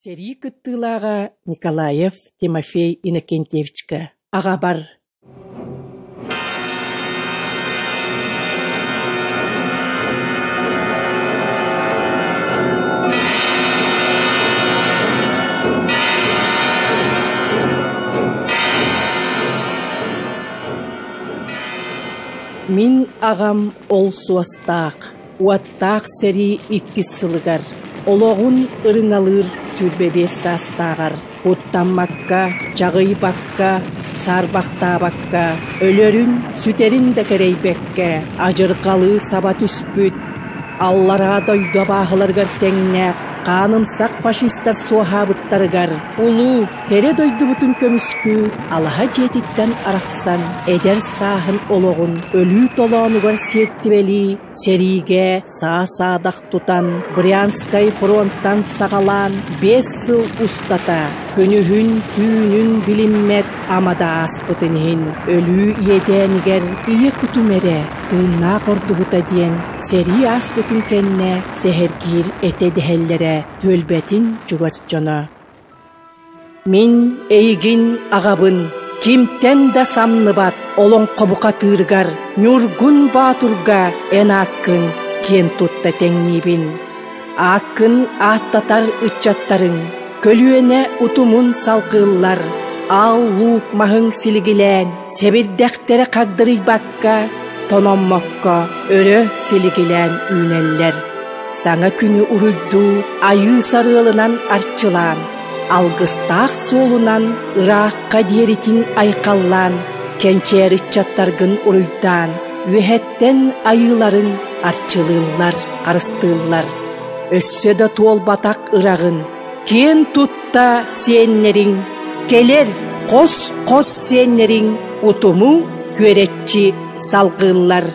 Сэрии кыттыылааҕа Николаев Тимофей Иннокентьевичка аҕабар Мин аҕам ол суостаах, уоттаах сэрии иккис сылыгар олоҕун ырыҥалыыр 25 саастааҕар куттаммакка, чаҕыйбакка, саарбахтаабакка, өлөрүн, сүтэрин да кэрэйбэккэ адьырҕалыы саба түспүт, аллараа дойду абааһыларыгар тэҥнээх хаанымсах фашистар суоһаабыттарыгар улуу, кэрэ дойдубутун көмүскүү алаһа дьиэтиттэн арахсан эдэр сааһын олоҕун өлүү толоонугар сиэртибэлии Сэриигэ саа-саадах тутан, Брянскай фронтан саҕалаан 5 сыл устата күнүһүн-түүнүн билиммэт ама да ааспытын иһин өлүү иэдээнигэр ийэ кутум эрэ тыыннаах ордубута диэн сэрии ааспытын кэннэ сэһэргиир этэ дэһэллэрэ түөлбэтин чугас дьоно. Мин эйигин аҕабын кимтэн да самныбат олоҥхо бухатыырыгар Ньургун Боотурга эн ааккын киэн тутта тэҥниибин. Ааккын ааттатар ыччаттарыҥ көлүөнэ утумун салгыыллар, аал луук маһыҥ силигилээн, сэбирдэхтэрэ хагдарыйбакка, тономмокко өрө силигилээн үүнэллэр. Саҥа күнү уруйдуу айыы сарыалынан арчылаан, алгыстаах суолунан ыраахха диэритин айхаллаан, кэнчээр ыччаттаргын уруйдаан, үөһэттэн айыыларын арчылыыллар, харыстыыллар. Өссө да туолбатах ыраҕын, киэн тутта сиэннэриҥ, кэлэр хос-хос сиэннэриҥ утуму күөрэччи салгыыллар.